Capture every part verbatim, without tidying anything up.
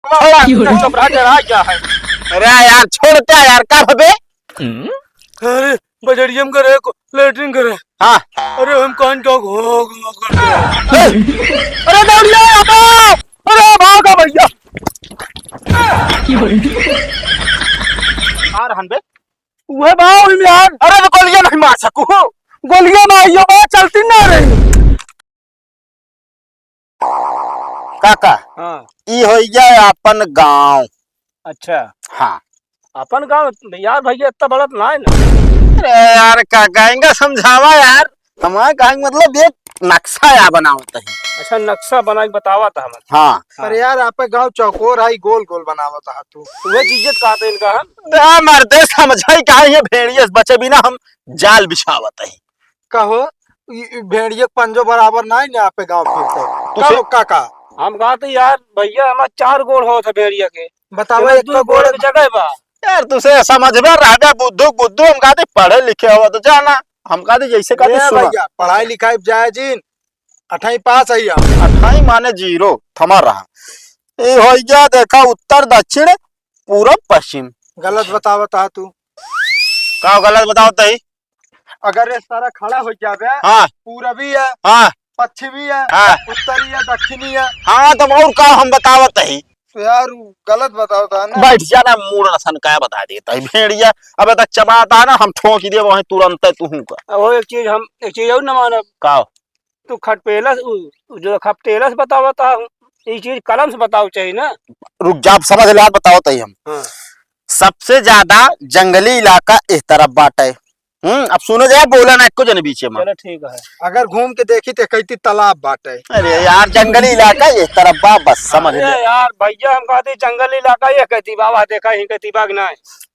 छोड़ा। चुप रहा, डरा क्या है? अरे यार, छोड़ क्या यार, का भबे? अरे, बजरिया में करे, को-, लेटरिन करे। हाँ। अरे, हम कौन का घो, घो करते हैं। अरे, दौड़िया, अबे! अरे, भागा भैया। आ रहन बे। उहे बा, ओही में यार। अरे, तो गोलियां नहीं मार सकू। गोलियां ना आइयो बा, चलती ना रही। काका, हाँ। ई होइगा अपन गाँव। अच्छा। हाँ। अपन गाँव, यार भैया, इतना बड़ा तो ना है ना। अरे यार, काका, इनका समझावा यार। हमारा कहे का मतलब एक नक्शा यार बनावत है। अच्छा, नक्शा बना के बतावा था हम। हाँ। हाँ। अरे यार, आपे गाँव चौकोर है, गोल गोल बनावत है तू। वह चीजें कहते इनका हम। ना मर्दे, समझाई का है, ये भेड़िया से बचे बिना हम जाल बिछावत है। कहो, ई, ई भेड़िया के पंजो बराबर ना है ना आपे गाँव फिरते। तू कहो से काका। हम कहते यार भैया, हमार चार गोड़ होत है भेड़िया के। बतावा, एमे एक दू गोड़ गोड़ के जगह बा। यार, तुसे समझ में रहबे बुद्धू, बुद्धू, हम कहते पढ़े लिखे हो तो जाना, हम कहते जैसे कहते ए सुना। भैया, पढ़ाई लिखाई जाए जिन, अठाई पास है हम। अठाई माने जीरो, थमा रहा। ए होइगा, देखा, उत्तर, दक्षिण, पूरब, पश्चिम। गलत बतावत हा तू। का गलत बतावत है? अगर ये सारा खड़ा हो जावे, हाँ। पूरबी है, हाँ। पश्चिमी है, हाँ। उत्तरी है, दक्षिणी है। हाँ, तब और का हम बतावत है? तो यार, गलत बतावत हा ना। बैठ जा ना, मूड़ रसन का बता देता है भेड़िया। अबे तक चबाता है ना, हम ठोंक दे वहीं तुरंत है तुहूं का। अब वो एक चीज हम, एक चीज और न मानब। का? तू खटपेला से, उ, उ जो खपटेला से बतावत हा, ई चीज कलम से बतावे चाहिए ना। रुक जा, अब समझ ले, आज बतावत है हम। हाँ। सबसे ज्यादा जंगली इलाका इस तरफ बाटे। हम्म, अब सुनो जा, बोला ना एको जने बीचे में। चलो ठीक है। अगर घूम के देखी तो कहती तालाब बाटे। अरे यार, जंगली इलाका इस तरफ बा, बस समझ अरे ले। यार भैया, हम कहते जंगल इलाका, ये कहती बाबा देखा ही कहती बाग ना है।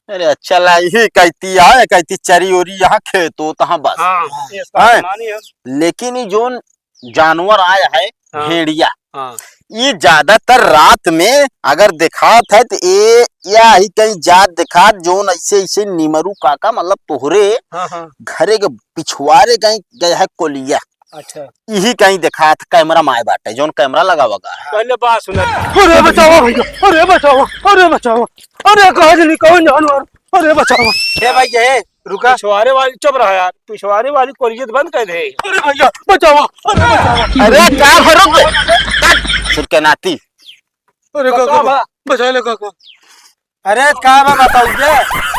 अरे अच्छा ला, यही कहती है, कहती चरी ओरी यहाँ खेत हो तहाँ बस। हाँ, ये इसका हैं? मानी हम। लेकिन ये जोन जानवर आया है, हाँ। भेड़िया, हाँ। ये ज्यादातर रात में अगर दिखात है तो ये या ही कहीं जात दिखात जोन ऐसे ऐसे निमरू काका, मतलब तोहरे हाँ, हाँ। घरे के पिछुआरे कहीं गए है कोलिया। अच्छा। यही कहीं दिखात कैमरा माए बाटे, जोन कैमरा लगावा गा। पहले बात सुना। अरे बचावा भैया, अरे बचावा, अरे बचावा, अरे कहा जनी कौन जानवर, अरे बचावा। ए भैया, ए, रुका। पिछवारे वाली चुप रहा यार, पिछवारे वाली कोलियत बंद कर दे। अरे भैया, बचावा, अरे बचावा। अरे का हो, रुक बे। सुर के नाती। अरे काका, बा? बचा ले काका। अरे का बा बताऊ बे?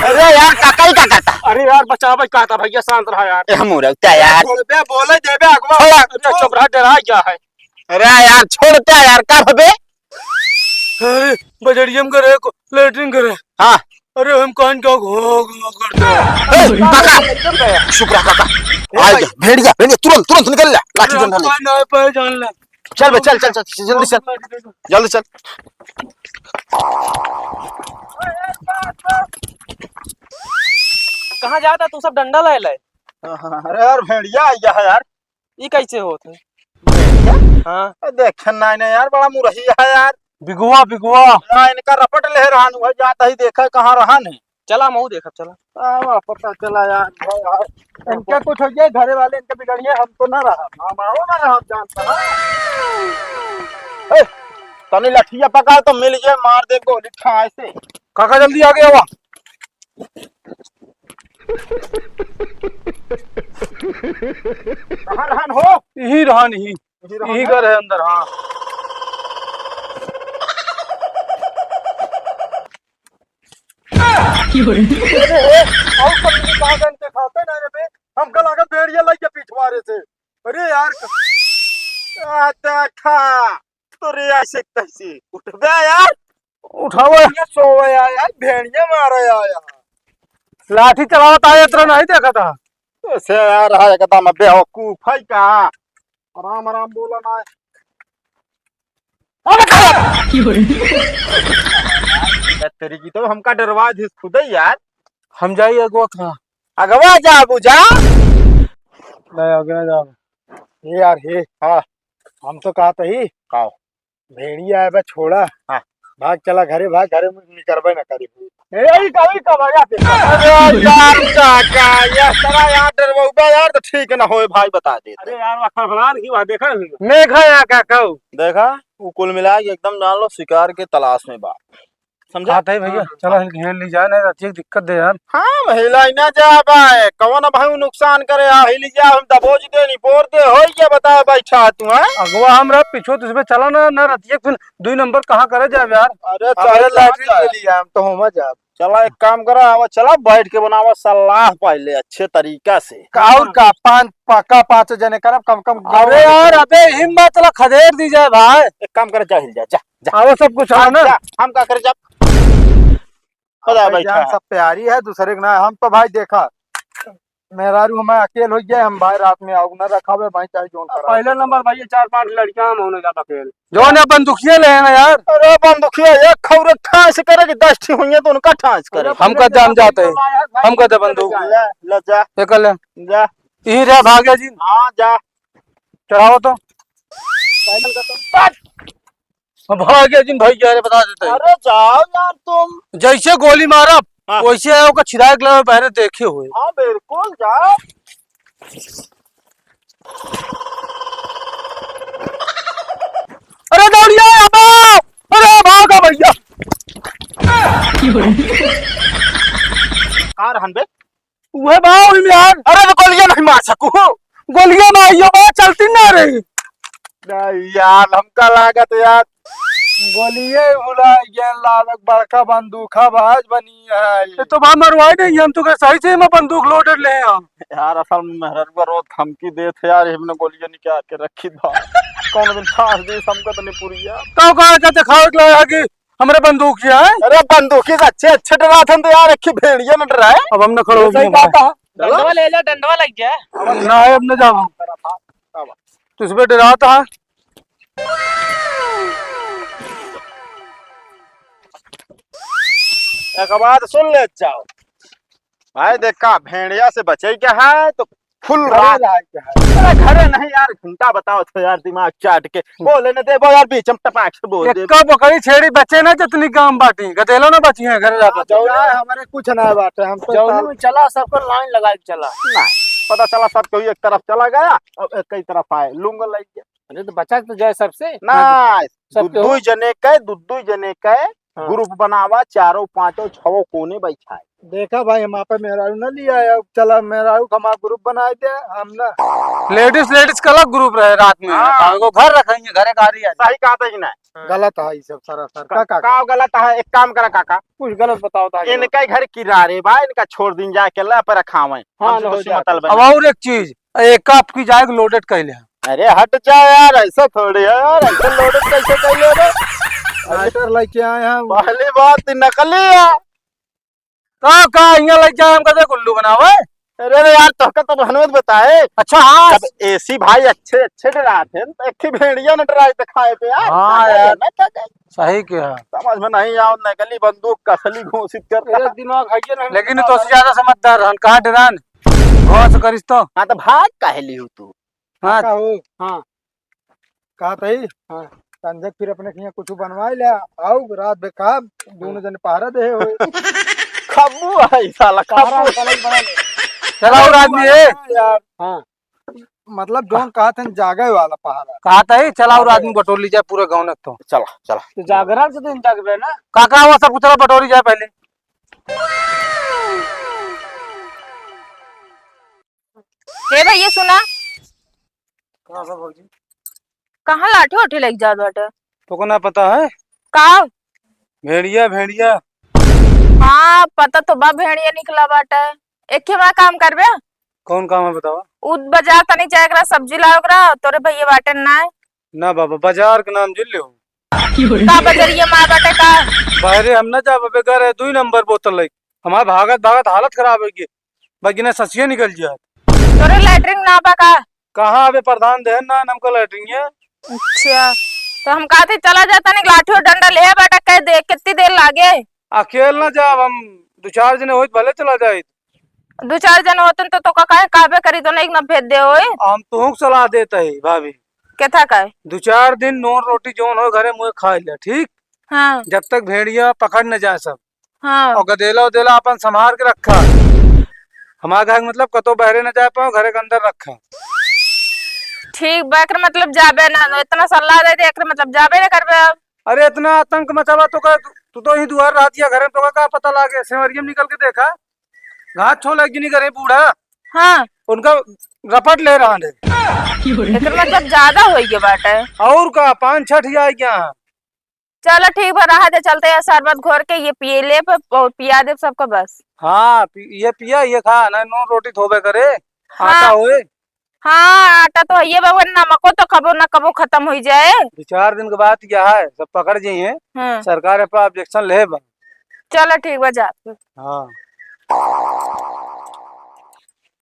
अरे यार, काका ही का कहता? अरे यार, बचावा कहता भैया, शांत रहा यार। ए, हम उड़ौता यार। छोड़ बे, बोले देबे अगवा। छोड़। अरे चुप रहा, डरा क्या है? अरे यार, छोड़ क्या यार, का भबे? अरे, बजरिया में करे, को-, लेटरिन करे। हाँ। अरे, हम कान का घो, घो करते हैं। ए, काका, चुप रहा, काका। ए, आ भाई। जा, भेड़िया, भेड़िया, तुरंत, तुरंत निकल ले, लाठी अरे, डंडा ले। कान ना पे जान ले। चल बे, चल, चल, चल, जल्दी चल, जल्दी चल। कहाँ जाता तू सब डंडा ले ले? अरे यार, भेड़िया आ गया है यार। ई कैसे होत है? हाँ। ए, देखे नाई ना यार, बड़ा मुरही है यार। बिगुआ, बिगुआ। ना, इनका रपट ले रहन, वह जाता ही देखा कहाँ रहन है। चला, मऊ देखब, चला। आवा, पता चला यार, भाई, यार। इनका कुछ हो गया, घरे वाले इनके बिगड़िए, हम तो ना रहा, हम आओ ना रहा, जानता ना। ए, तनी लठिया पकड़ तो मिल गए, मार दे गोली ठाए से। काका, जल्दी आगे आवा। कहाँ रहन हो? यही रहन ही। यही रहन यही है? घर है अंदर, हाँ। अरे, ए, और सब लोग कहाँ गए? इनके खाते ना रे बे। हमका लागत भेड़िया लग गया पिछवारे से। अरे यार, क-, आ, देखा। तो रे ऐसे कैसे? उठ बे यार। उठावा। ये सोवे आया, भेड़िया मारे आया। लाठी चलावत आया, इतना नहीं देखा था। ऐसे यार, है एकदम बेवकूफ है का? आराम, आराम बोला ना। अबे खड़ा! ए तेरी की तो हमका डरवा दिस खुदे यार। हम जाई अगवा कहाँ? अगवा जा बुझा। नहीं, आगे ना जाओ। ए यार, हे। हाँ। हम तो कहत ही। का? भेड़िया है बे, छोड़ा। हाँ। भाग चला घरे, भाग घरे में निकरबे ना करी। ए, ई का, ई का भैया से? अरे यार काका, यह तरह यार डरवाउबा यार, तो ठीक ना होए भाई, बता दे। अरे यार, वह खड़खड़ान की वह देखा नहीं। मेघा यहाँ का कहू। देखा, वो कुल मिला के एकदम जान लो शिकार के तलाश में बा। समझा? बात है भैया, हाँ। चला हिल घेर ली जाए, नहीं रतिया के दिक्कत दे यार। हाँ, महिला ही ना जा पाए, कौन भाई नुकसान करे, आ हिल जा, हम दबोच दे, निपोर दे, हो ये बताओ बैठा तू, हैं? अगवा हम रह पीछो तुझे चला ना, ना रतिया के फिर दुई नंबर कहाँ करे जाब यार? अरे, अरे, चाहे लैट्रिन के लिए हम तो होमा जाब। चला, एक काम करा, आवा, चला, बैठ के बनावा सलाह पहले अच्छे तरीका से। का और का, पाँच, पक्का पाँच जने करब, कम, कम। अरे यार, अबे हिम्मत ला खदेड़ दी जाए भाई। एक काम करे, जा हिल जा, जा, जा। आवा, सब कुछ हाँ, है ना? जा, हम का करे, जा। खुदा भाई बैठा जान है। सब प्यारी है, दूसरे के ना, हम तो भाई देखा, मेहरारू हमें अकेल हो गया, हम भाई रात में आऊ ना रखावे भाई, चाहे जोन करा। पहले नंबर भाई, ये चार पांच लड़कियां हम होने जाता खेल। जो ना बंदूकिया ले आना यार। अरे बंदूकिया एक खौरे ठांस करे कि दस ठी हुई है तो उनका ठांस करे। अरे हमका जान जाते हैं। भाई, हमका दे बंदूक। ले, ले जा। ये कर ले। जा। यही रहा भाग्य जी। हाँ, जा। चढ़ाओ तो। अब भाग्य जी भैया रे बता देते हैं। अरे जाओ यार तुम। जैसे गोली मारब, हाँ। वैसे है ओकर छिदाए के लगे पहले देखे हुए। हाँ, बिल्कुल जाओ। अरे दौड़िया, अबे! अरे भागा भैया। का रहन बे? उहे बा, ओही में यार। अरे तो गोलियां नहीं मार सकू। गोलियां मारियो बा, चलती ना रही। नहीं यार, हमका लागत यार। गोलिये भुला गए, लालक बड़का बंदूखा बाज बनी है। ये तो बा मरवाई नहीं, हम तो कहे सही से में बंदूक लोडेड ले हैं। यार, असल में मेहररुआ रोज धमकी देत है यार, हमने गोलियां निकाल के रखी था। कौन दिन फांस दे, हमका तो नहीं पूरी यार। तो कहा के दिखावे के लगा कि हमरे बंदूकिया है? अरे बंदूकी से अच्छे, अच्छे डरात हन तो यार, एक ही भेड़िया न डराए। अब हम न खड़ो ये सही होंगे। बात है। चलो। डंडवा ले जा, डंडवा लग गया। ना है, अब न जाओ। तुझ पे डराता है। एक बात सुन ले जाओ। भाई देखा, भेड़िया से बचे के है तो फुल घरे रात। रहा के है। अरे घरे नहीं यार, घंटा बताओ तो यार, दिमाग चाट के बोले न देबो यार, बीच में टपाक से बोल दे। एक्का बकरी छेड़ी बचे ना, जितनी गांव बाटी, गदेलो ना बची है घरे जाता। जौने हमारे कुछ ना बाटे, हम तो जौने साल में चला, सबको लाइन लगा के चला। ना, पता चला सब कोई एक तरफ चला गया, अब एक ही तरफ आए, लूंगा लाइके। अरे तो बचा तो जाए सबसे। ना, सबके दू, हो। दू जने के, दू, दू जने के हाँ। ग्रुप बनावा, चारों, पांचों, छवो कोने बैठाए। देखा भाई, हम आपे मेहरारू न लिया है, चला मेहरारू का हमार ग्रुप बनाए दे, हम ना। लेडीज, लेडीज का अलग ग्रुप रहे रात में, हाँ। ताको घर रखेंगे, घरे गाड़ी है। सही कहा था कि नहीं? गलत है ये सब सरासर। का, का, का? का गलत है? एक काम करा काका। कुछ गलत बताओ था। इनका ही घर किराए बा, इनका छोड़ दिन जाए के ला पर रखावे। हाँ, हमसे लो, तो हो जाए। मतलब है अब ना। और एक चीज, एक आपकी जाए लोडेड कैले हैं। अरे हट जा यार, ऐसा थोड़ी है यार, ऐसा लोडेड कैसे कैले रे? लाइटर लेके आए हैं। पहली बात ही नकली है। का, का यहाँ लेके आए, हम कहते गुल्लू बनावे? अरे रे यार, तोहका तो हनुमत बताए। अच्छा, हाँ। जब एसी भाई अच्छे, अच्छे डराते हैं, तो एक ही भेड़िया न डराए दिखाए पे यार। हाँ यार। ना क्या जाए? सही कहा। समझ में नहीं आओ, नकली बंदूक का असली घोषित करता है। दिमाग है ये नहीं। लेकिन तो से ज्यादा समझदार रहन, कहाँ डरान? घोष करिस तो। हाँ, तो भाग काहे लिहू तू? हाँ। का हो? हाँ। कहा तही? हाँ। संजय फिर अपने के यहाँ कुछ बनवाए ले, आओ रात में का दोनों जने पहरा दे होए। खब्बू है साला, पहरा खब्बू। हम अलग बना ले। चला और आदमी है। यार। हाँ। मतलब जौन कहा थे जागे वाला पहरा। कहा तही, चला और आदमी बटोर ली जाए पूरा गाँव न तो। चला, चला। तो जागरण से दिन जागबे ना। काका वो सब कुछ चला बटोरी जाए पहले। हे भैया सुना। का सब भौजी? कहाँ लाठी ओठी लग जात बाटे? तोको ना पता है? का? भेड़िया, भेड़िया। हाँ, पता तो बा भेड़िया निकला बाटे। एक ही बा काम करबे? कौन काम है बतावा? उ बाजार तनी जाए के रहा, सब्जी लावे के रहा, तोरे भैया बाटे ना। ना बाबा, बाजार के नाम जिन लियो। का बजरिया मार बाटे का? बाहरे हम ना जाब, अबे घर है, दुई नंबर बोतल है। हमार भागत भागत हालत खराब है कि बगिना ससिया निकल जात। तोरे लैट्रिन ना बा का? कहाँ अबे प्रधान देहन ना हमका लैट्रिन है। अच्छा, तो हम कहते चला जाता नहीं, लाठी और डंडा ले बाटा कह दे, कितनी देर लागे? अकेल ना जाब हम, दो चार जने होइत भले चला जाइत। दो चार जने होतन तो, तो का काहे कहबे करी तो नहीं ना भेज दे होए। हम तुहूँ के सलाह देत है भाभी। केथा का? दो चार दिन नून रोटी जौन हो घरे मुँहे खा ले, ठीक? हाँ। जब तक भेड़िया पकड़ न जाए सब। हाँ। और गदेला उदेला अपन संभार के रखा। हमारे घर के मतलब कतो बहरे न जाए पाओ, घरे के अंदर रखा। ठीक बा, एकर मतलब जाबे ना, इतना सलाह दे दे, एकर मतलब जाबे ना करबे अब। अरे इतना आतंक मचावा तो का, तू तो ही दुआर रह दिया घरे में, तो का पता लागे, सेवरिया में निकल के देखा, घास छोला एक जनी करे बूढ़ा। हाँ। उनका रपट ले रहा है। एकर मतलब ज्यादा हो गया बाटे। और का, पाँच छठ जाए क्या? चलो ठीक बा, रहा दे, चलते हैं शरबत घोर के ये पिए ले प-, प-, पिया दे सबको बस। हाँ, पि-, ये पिया, ये खा ना, नून रोटी थोबे करे, हाँ। आटा होए। हाँ, आटा तो है, बाबा, नमको तो कबो ना कबो खत्म हो जाए। दो चार दिन के बाद क्या है, सब पकड़ जाइए। हाँ। सरकार पर ऑब्जेक्शन ले बा। चलो ठीक बा, जा। हाँ।